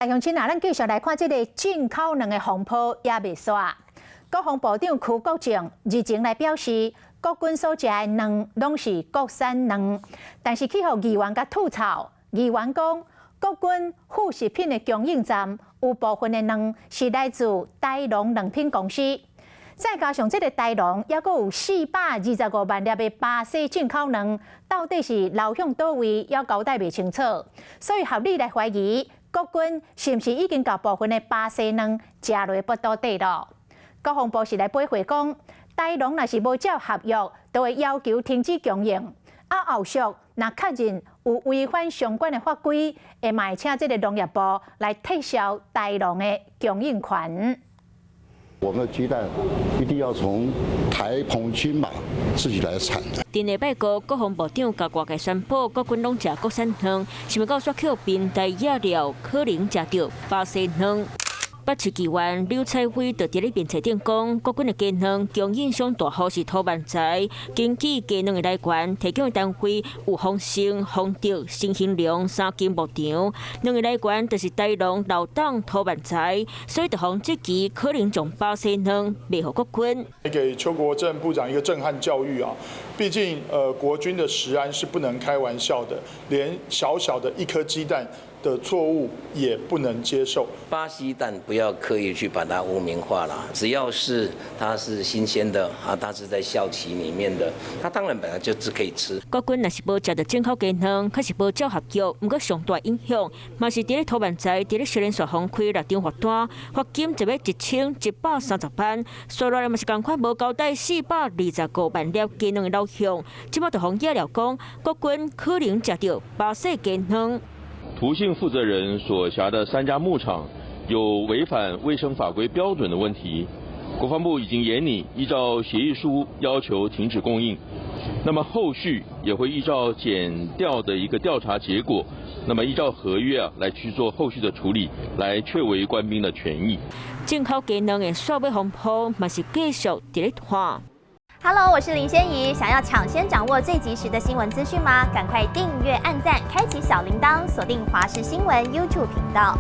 鄉親啊，咱繼續來看這个進口卵的風波猶未煞。國防部長邱國正日前來表示，國軍所食的卵攏是國產卵，但是去予議員共吐槽。議員講，國軍副食品的供應站有部分的卵是來自大農卵品公司，再加上這个大農猶閣有425萬粒的巴西進口卵，到底是流向佗位，猶交代袂清楚，所以合理來懷疑，國軍是毋是已經共部分的巴西卵食落腹肚底囉？國防部是來回覆講，大農若是無照合約，就會要求停止供應。啊，後續若確認有違反相關的法規，會嘛會請這个農業部來撤銷大農的供應權。我們的雞蛋一定要從台澎金馬自己來產的。頂禮拜五，國防部長共外界宣布，國軍攏食國產卵，想袂到煞予平台野料可能食著巴西卵。北市議員柳彩輝就佇咧面冊頂講，國軍的雞卵供應商大戶是涂萬財，根據雞卵的來源，提供的單位有豐盛、豐德、新興隆三間牧場，卵的來源就是大農老董涂萬財，所以就予質疑可能將巴西卵賣予國軍。給邱國正部長一個震撼教育啊！畢竟，國軍的食安是不能開玩笑的，連小小的一顆雞蛋的錯誤也不能接受。巴西蛋不要刻意去把它污名化了，只要是它是新鮮的啊，它是在效期裡面的，它當然本來就是可以吃。國軍若是無食著進口雞卵，確實無照合約，毋過上大影響，嘛是佇咧涂萬財，佇咧小連旋風開六張罰單，罰金一筆1130萬，煞落來嘛是仝款無交代425萬粒雞卵的流向，這擺就予野料講，國軍可能食著巴西雞卵。涂姓負責人所轄的三家牧場有違反衛生法規標準的問題，國防部已經研擬依照協議書要求停止供應，那麼後續也會依照檢調的一個調查結果，那麼依照合約啊來去做後續的處理，來確維官兵的權益。進口雞卵的煞尾風波嘛是繼續佇咧拖。 Hello，我是林仙怡，想要搶先掌握最及時的新聞資訊嗎？趕快訂閱、按讚、開啟小鈴鐺，鎖定華視新聞 YouTube 頻道。